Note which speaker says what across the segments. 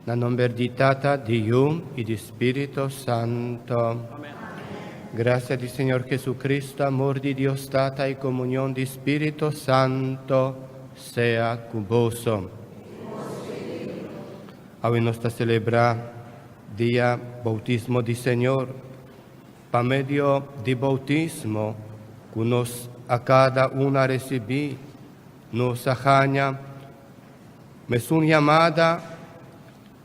Speaker 1: Na nomber di Tata, di Yu y di Spirito Santo.
Speaker 2: Amen.
Speaker 1: Gracia di Señor Jesucristo, amor di Dios Tata y comunión di Spirito Santo sea cu boso. Awe nos ta celebra dia bautismo di Señor. Pa medio di bautismo cu nos a cada un a recibi, nos a haña mesun yamada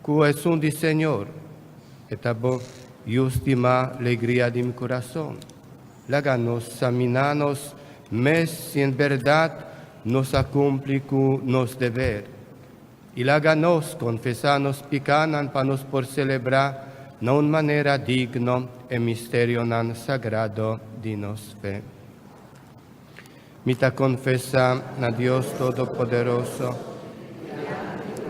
Speaker 1: cu esun di Señor. E ta bo Yu stimá, legria di mi curason. Laga nos saminá nos mes si en berdad nos a cumpli cu nos deber. I laga nos confesá nos picánan pa nos por celebrá na un manera digno e misterionan sagrado di nos fe. Mi ta confesá na Dios Todopoderoso,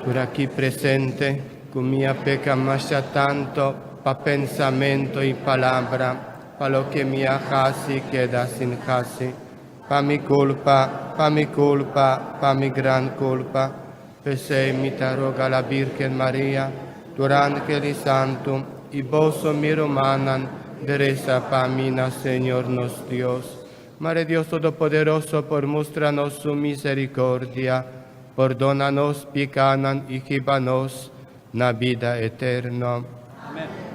Speaker 1: tur aki presente, cu mi a peca masha tanto pa pensamento i palabra, pa loke mi a haci keda sin haci. Pa mi culpa, pa mi culpa, pa mi gran culpa. P'esei mi ta roga la Birgen Maria, tur angel i santu, i boso mi rumannan, di resa pa mi na Señor nos Dios. Mare Dios Todopoderoso por mustra nos su misericordia, pordona nos picanan i hiba nos na bida eterno.
Speaker 2: Amen.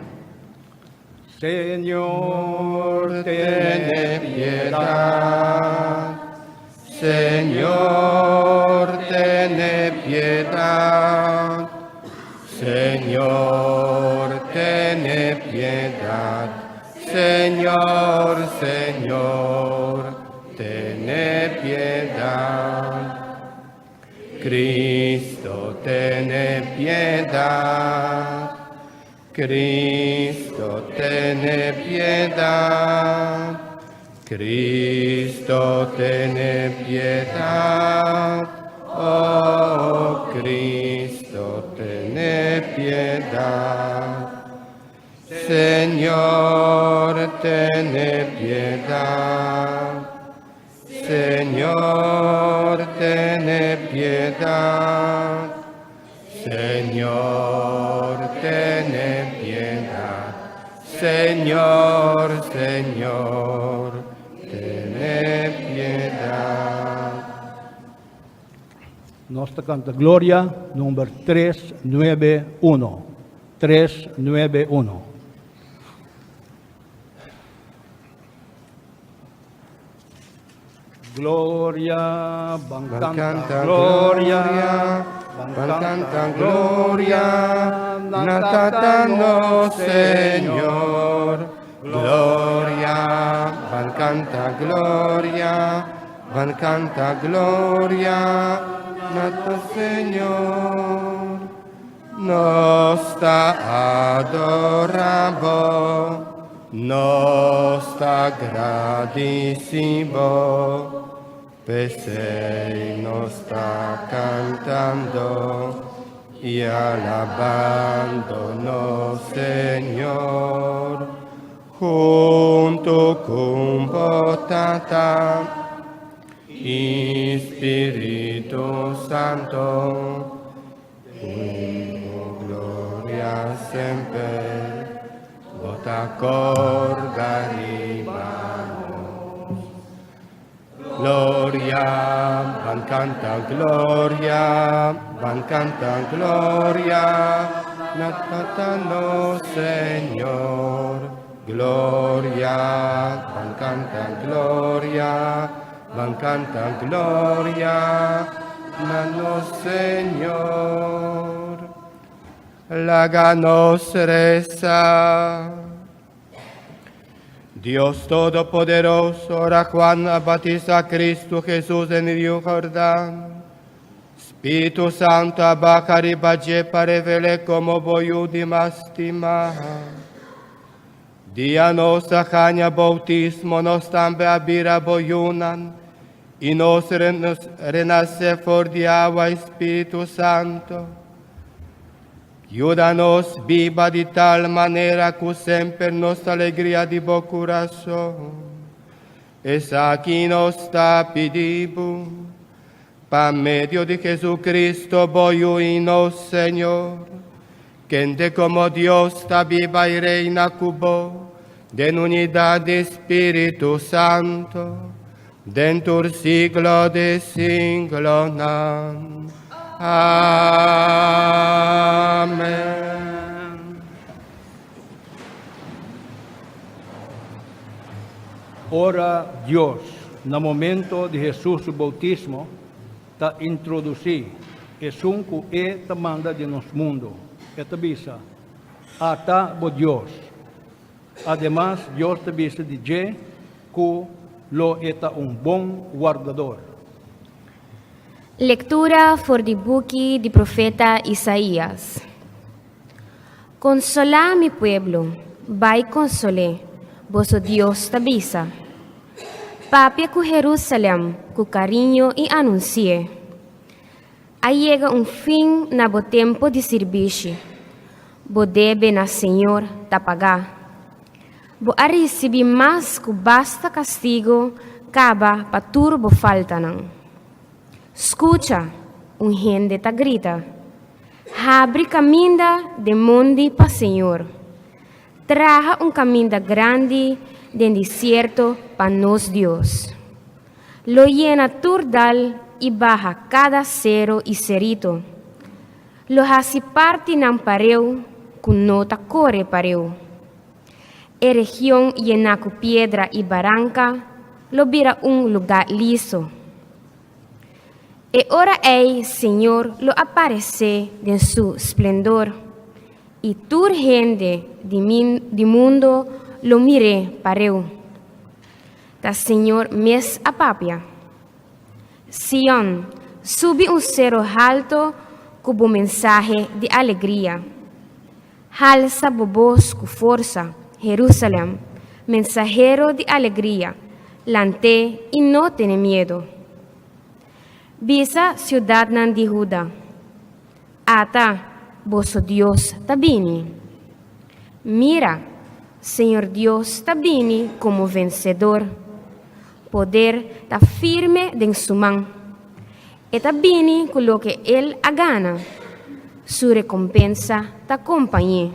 Speaker 2: Señor, tene
Speaker 1: piedad. Señor, tene piedad. Señor, tene piedad. Señor, Señor, tene piedad. Cristo, tene piedad. Cristo, tene piedad. Cristo, tene piedad. Oh, Cristo, tene piedad. Señor, tene piedad. Señor, tene piedad. Señor, tene piedad. Señor, Señor, tene piedad.
Speaker 2: Nos ta canta Gloria number 391. 391. Gloria, ban canta gloria,
Speaker 1: ban canta gloria, na Tata nos Señor. Gloria, ban canta gloria, ban canta gloria, na ta Señor. Nos ta adora Bo, nos ta gradici Bo, p'esey nos ta cantando y alabando nos Señor, hunto cu Bo Tata y Spirito Santo. Bo gloria semper, bo ta corda riba nos. Gloria, ban canta gloria, ban canta gloria, na Tata nos Señor. Gloria, ban canta gloria, Ban canta gloria na nos Señor. Laga nos resa. Dios Todopoderoso, ora Juan a batisa Cristo Jesus den Rio Jordán, Spiritu Santo a baha riba dje pa revel'é como bo Yu di mas stimá. Dia nos a haña boutismo, nos tambe a bira bo yunan, i nos renasé for di awa i Spiritu Santo. Yuda nos biba di tal manera ku semper nos ta alegria di bo kurason. Esaki nos ta pidi bo, pa medio di Jesucristo, bo Yu i nos Señor. Kende komo Dios ta biba i reina ku bo den unidat di Spiritu Santo, den tur siglo di siglonan. Amen.
Speaker 2: Ora Dios, na momento di Hesus su boutismo, ta introdusí esun ku E ta manda den nos mundu. E ta bisa, Ata bo Dios. Ademas, Dios ta bisa di dje ku lo e ta un bon wardador.
Speaker 3: Lektura for di buki di profeta Isaías. Konsolá mi pueblo, bai konsol'é, boso Dios ta bisa. Papia ku Herúsalèm ku kariño i anunsi'é, A yega un fin na bo tempu di sirbishi. Bo debe na Señor ta pagá. Bo a risibí mas ku basta kastigu kaba pa tur bo faltanan. Skucha! Un hende ta grita, Habri kaminda den mondi pa Señor! Traha un kaminda grandi den desierto pa nos Dios. Lo yena tur dal i baha kada sero i serito. Lo hasi partinan pareu ku no ta kore pareu. E region yená ku piedra i baranka lo bira un lugá liso. E ora ei Señor lo aparesé den su splendor, i tur hende di mundo lo mir'é pareu. Ta Señor mes a papia. Sion, subi un sero halto ku bo mensahe di alegria. Halsa bo bos ku forsa, Herúsalèm, mensahero di alegria, lant'é i no tene miedu. Bisa siudatnan di Huda, Ata, boso Dios ta bini! Mira, Señor Dios ta bini komo vensedor. Poder ta firme den su man. E ta bini ku loke el a gana, su rekompensa ta kompañ'é.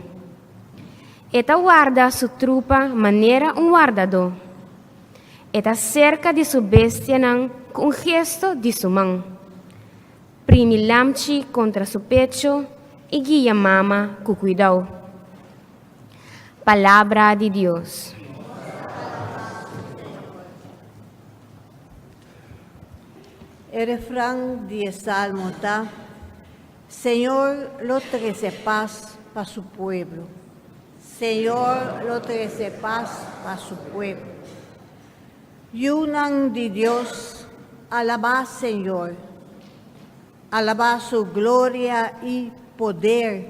Speaker 3: E ta warda su trupa manera un wardadó. E ta serka di su bestianan ku un gesto di su man. Primi lamchi kontra su pecho i guia mama ku kuidou. Palabra di Dios.
Speaker 4: E refran di e salmo ta, Señor lo trese pas pa su pueblo. Señor lo trese pas pa su pueblo. Yunan di Dios, alabá Señor. Alabá su gloria i poder.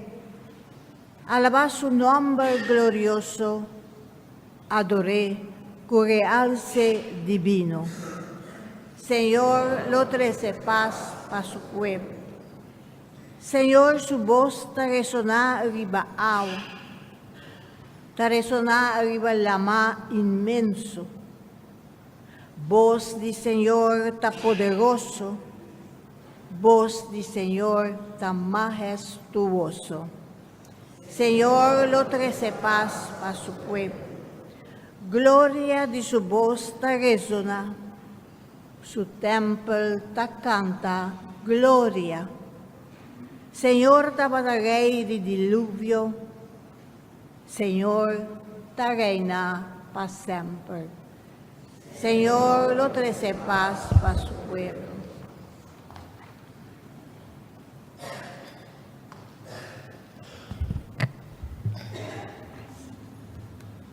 Speaker 4: Alabá su nòmber glorioso. Ador'é ku realse dibino. Señor lo trese pas pa su pueblo. Señor su bos ta resoná riba awa, ta resoná riba lamá inmenso. Bos di Señor ta poderoso, bos di Señor ta mahestuoso. Señor lo trese pas pa su pueblo. Gloria di su bos ta resoná, su tèmpel ta kanta gloria. Señor tabata rei di diluvio, Señor ta reina pa semper. Señor lo trese pas pa su pueblo.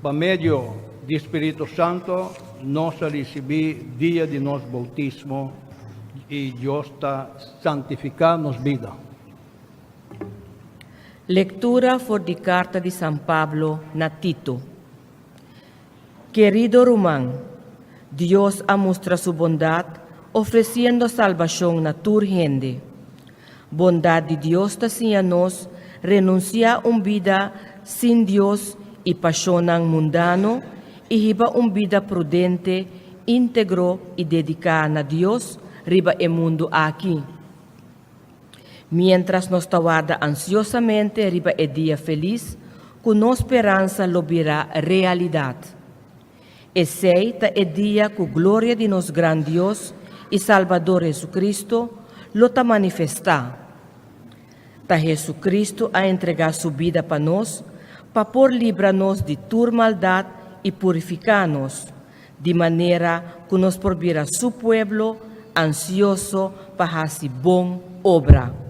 Speaker 2: Pa medio di Spiritu Santo nos a risibí dia di nos boutismo i Dios ta santifiká nos bida.
Speaker 5: Lektura for di karta di San Pablo na Tito. Kerido ruman, Dios a mustra su bondat ofresiendo salbashon na tur hende. Bondat di Dios ta siña nos renunsiá un bida sin Dios i pashonnan mundano i hiba un bida prudente, íntegro i dediká na Dios riba e mundu aki. Miéntras nos ta warda ansiosamente riba e dia felis ku nos speransa lo bira realidat. Esei ta e dia ku gloria di nos gran Dios i Salbador Hesukristu lo ta manifestá. Ta Hesukristu a entregá su bida pa nos pa por libra nos di tur maldat i purifiká nos, di manera ku nos por bira su pueblo ansioso pa hasi bon obra.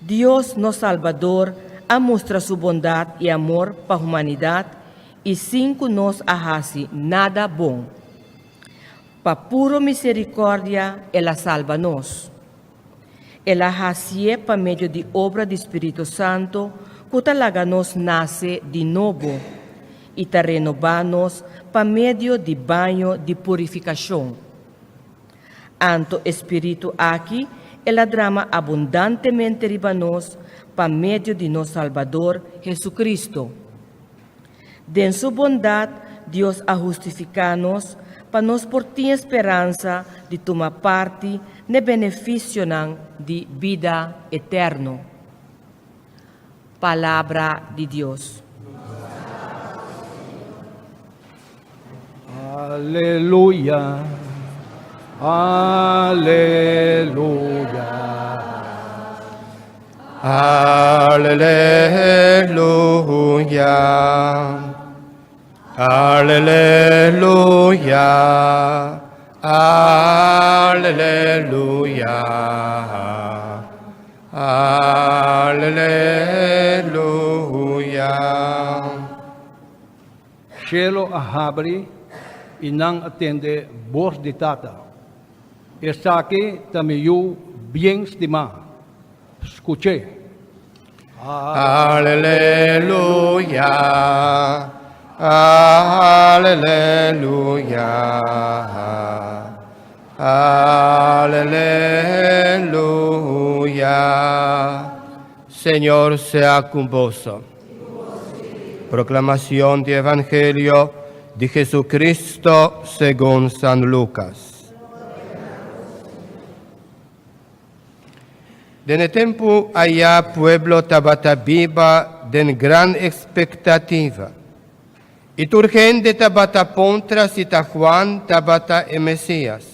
Speaker 5: Dios, nos Salbador, a mustra su bondat i amor pa humanidat i sin ku nos a hasi nada bon. Pa puro miserikòrdia el a salba nos. El a hasié pa medio di obra di Spiritu Santu ku ta laga nos nase di nobo i ta renobá nos pa medio di baño di purifikashon. Anto e Spiritu aki el a drama abundantemente riba nos pa medio di nos Salbador Hesukristu. Den su bondat Dios a hustifiká nos pa nos por tin e speransa di tuma parti n'e benefisionan di bida eterno. Palabra di Dios.
Speaker 2: Aleluya, aleluya.
Speaker 1: Aleluya, aleluya, aleluya, aleluya.
Speaker 2: Shelo a habri i nan a tende bos di Tata, Esaki ta mi Yu bien stimá. Skuch'é.
Speaker 1: Aleluya, aleluya, aleluya. Señor sea con boso. Proclamación di Evangelio di Jesucristo según San Lucas. Den e tempu ayá pueblo tabata biba den gran ekspektativa, i tur hende tabata puntra si ta Juan tabata e Mesías.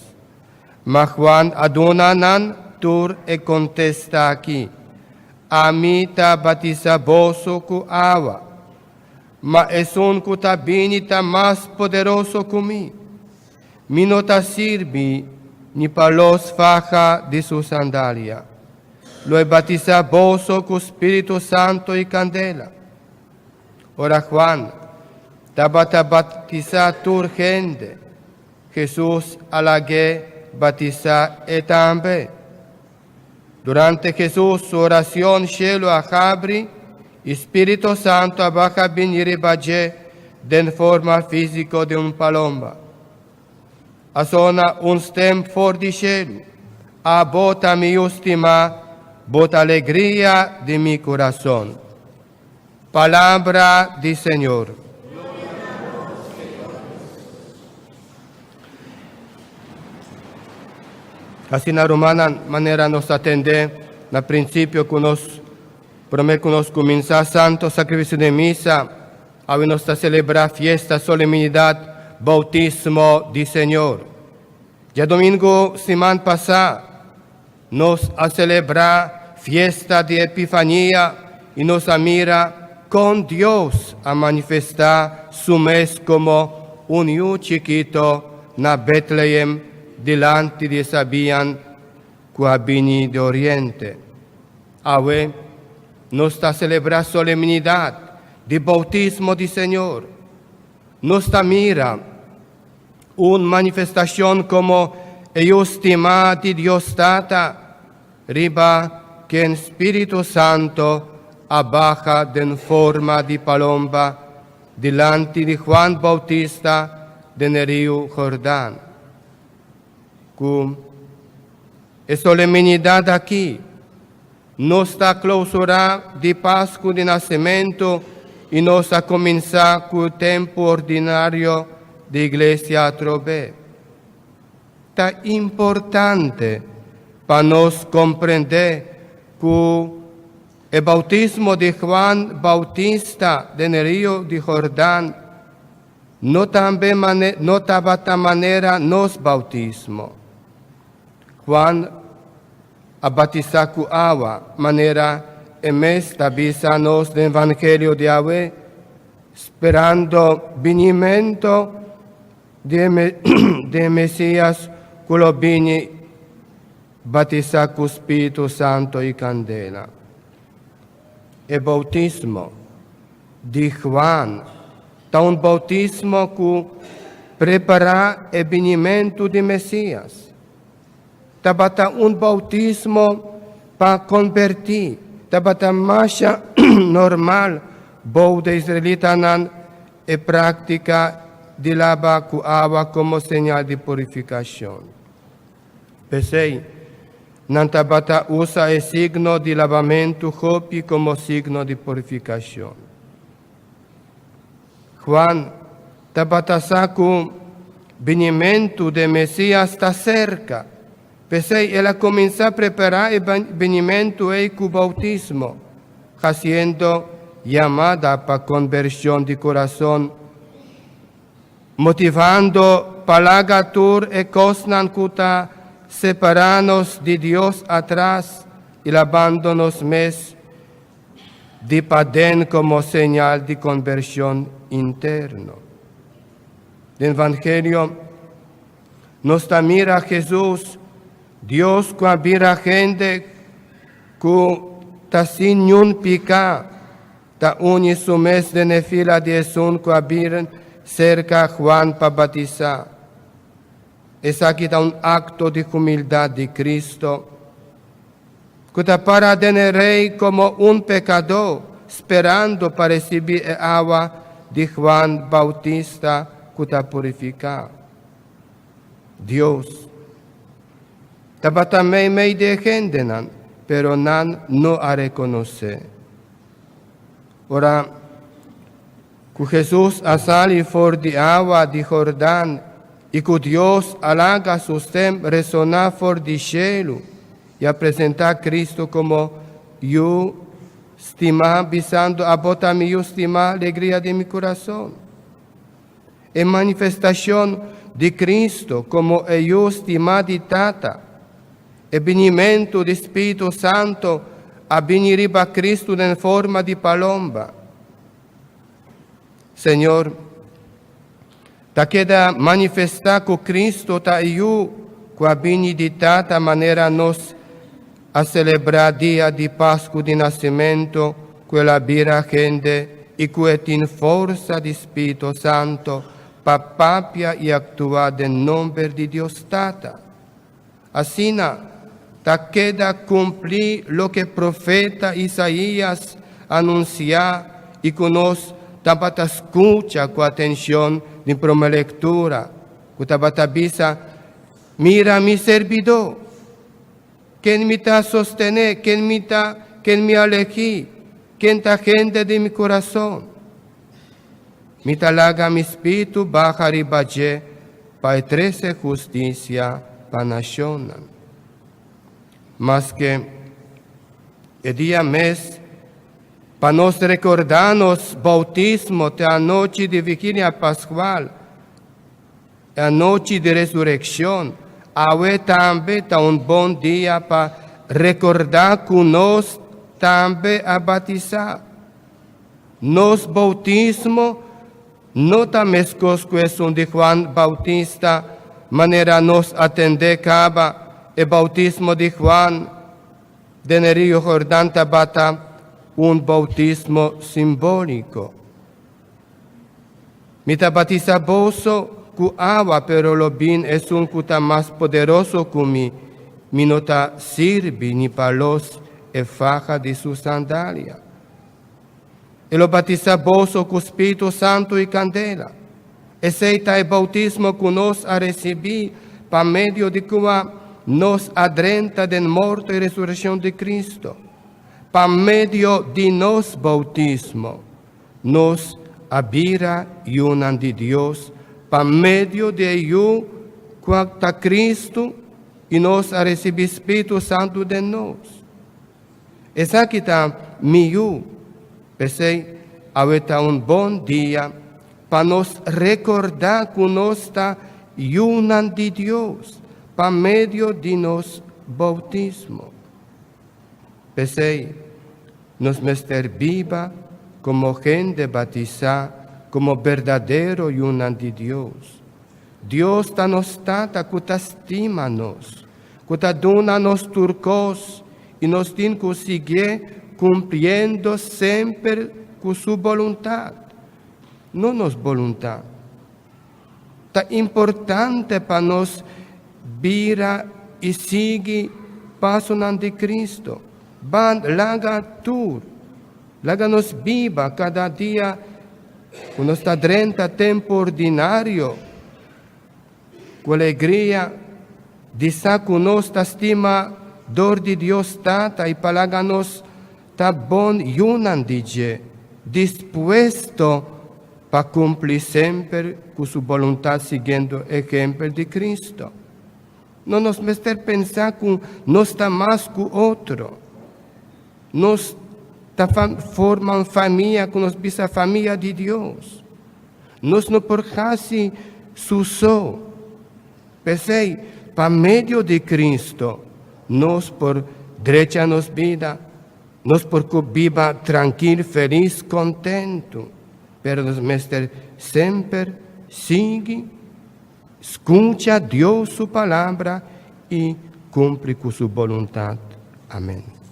Speaker 1: Ma Juan a duna nan tur e kontesta akí, Ami ta batisá boso ku awa, ma esun ku ta bini ta mas poderoso ku mi. Mi no ta sirbi ni pa los faha di su sandalia. Lo e batisá boso ku spiritu santu i kandela. Ora Juan tabata batisá tur hende, Hesus a lag'é batisá e tambe. Durante Hesus su oracion shelu a habri i Spirito Santo a baha bini riba dje den forma fisico di un palomba. A sona un stem for di shelu, Abo ta mi Yu stimá, bo ta alegria di mi curason. Palabra di Señor. Asina rumannan, manera nos a tende na principio cu nos prome cu nos cuminsa Santo Sacrificio di Misa, awe nos ta celebra fiesta solemnidad Bautismo di Señor. Djadomingo siman pasá nos a selebrá fiesta di Epifania i nos a mira kon Dios a manifestá su mes komo un yu chikito na Betlehem dilanti di e sabian ku a bini di oriente. Awe nos ta selebrá solemnidat di boutismo di Señor. Nos ta mira Un manifestashon komo e Yu stimá di Dios Tata, riba ken Spiritu Santo a baha den forma di palomba dilanti di Juan Boutista den e riu Jordan. Ku e solemnidat aki, Nos ta klousurá di Pasku di Nasementu i nos a kuminsá ku tempu ordinario di iglesia atrobe. Ta importante pa nos komprendé. Ku e boutismo di Juan Bautista den e rio di Jordan no tambe no tabata manera nos boutismo. Juan a batisá ku awa, manera e mes ta bisa nos den Evangelio di awe, sperando binimento di e Mesias ku lo bini batisá ku Spiritu Santo i kandela. E boutismo di Juan ta un boutismo ku prepará e binimentu di Mesias. Tabata un boutismo pa konbertí. Tabata masha normal bou de israelitanan e práktika di laba ku awa komo señal di purifikashon. P'esei, nan tabata usa e signo di labamentu hopi komo signo di purifikashon. Juan tabata sa ku binimentu di e Mesias ta serka, p'esei el a kuminsá prepará e binimentu ei ku boutismo, hasiendo yamada pa konbershon di kurason, motivando pa laga tur e kosnan ku ta separá nos di Dios atras i labando nos mes di paden komo señal di konbershon interno. Den Evangelio nos ta mira Hesus, Dios ku a bira hende ku ta sin niun piká, ta uni su mes den e fila di esun ku a bin serka Juan pa batisá. Esaki ta un akto di humildat di Cristo, ku ta para den e rei komo un pekadó, sperando pa risibí e awa di Juan Bautista ku ta purifiká. Dios tabata meimei di e hendenan, pero nan no a rekonosé. Ora ku Hesus a sali for di awa di Jordan i ku Dios a laga su stèm resoná for di shelu i a presentá Kristu komo Yu stimá, bisando, Abo ta mi Yu stimá, alegria di mi kurason. E manifestashon di Kristu komo e Yu stimá di Tata. E binimentu di Spiritu Santu a bini riba Kristu den forma di palomba. Señor ta keda manifestá ku Kristu ta e Yu ku a bini di Tata manera nos a selebrá dia di Pasku di Nasimentu ku el a bira hende i ku e tin forsa di Spiritu Santu pa papia i aktua den nomber di Dios Tata. Asina ta keda kumplí loke profeta Isaías anunsiá i ku nos tabata skucha ku atenshon den promé lektura, ku tabata bisa, Mira mi serbidó, ken mi ta sostené, ken mi ta, ken mi a elegí, ken ta hende di mi kurason. Mi ta laga mi spiritu baha riba dje pa e trese hustisia pa nashonnan. Maske e dia mes pa nos rekordá nos boutismo te anochi di Vigilia Paskual, e anochi di resurekshon, awe tambe ta un bon dia pa rekordá ku nos tambe a batisá. Nos boutismo no ta meskos ku esun di Juan Bautista, manera nos a tendé kaba, e boutismo di Juan den e Rio Jordan tabata un boutismo simbóliko. Mi ta batisá boso ku awa, pero lo bin esun ku ta mas poderoso ku mi, mi no ta sirbi ni pa los e faha di su sandalia. E lo batisá boso ku spiritu santu i kandela. Esei ta e boutismo ku nos a risibí pa medio di kua nos a drenta den morto i resurekshon di Kristu. Pa medio di nos boutismo, nos a bira yunan di Dios pa medio di e Yu kua ta Kristu i nos a risibí spiritu santu den nos. Esaki ta mi Yu. P'esei, awe ta un bon dia pa nos rekordá ku nos ta yunan di Dios pa medio di nos boutismo. P'esei, nos mester biba komo hende batisá komo berdadero yunan di Dios. Dios ta nos Tata ku ta stima nos, ku ta duna nos tur kos, i nos tin ku siguié kumpliendo semper ku su boluntat, no nos boluntat. Ta importante pa nos bira i sigui pasonan di Cristo. Ban laga tur, laga nos biba kada dia ku nos ta drenta tempu ordinario ku alegria di sa ku nos ta stima dor di Dios Tata i pa laga nos ta bon yunan di dje, dispuesto pa kumpli semper ku su boluntat siguiendo ehempel di Cristo. No nos mester pensa ku nos ta mas ku otro. Nos ta forma un famia ku nos bisa famia di Dios. Nos no por hasi su so. P'esei, pa medio di Cristo, nos por drecha nos bida, nos por ku biba trankil, felis, kontentu. Pero nos mester semper sigui skucha Dios su Palabra i kumpli ku su boluntat. Amen.